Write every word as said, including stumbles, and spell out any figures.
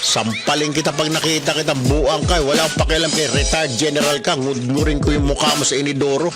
Sampaling kita pag nakita kita, buang ka, wala akong pakialam kay retired general ka, ngudngurin ko yung mukha mo sa inidoro.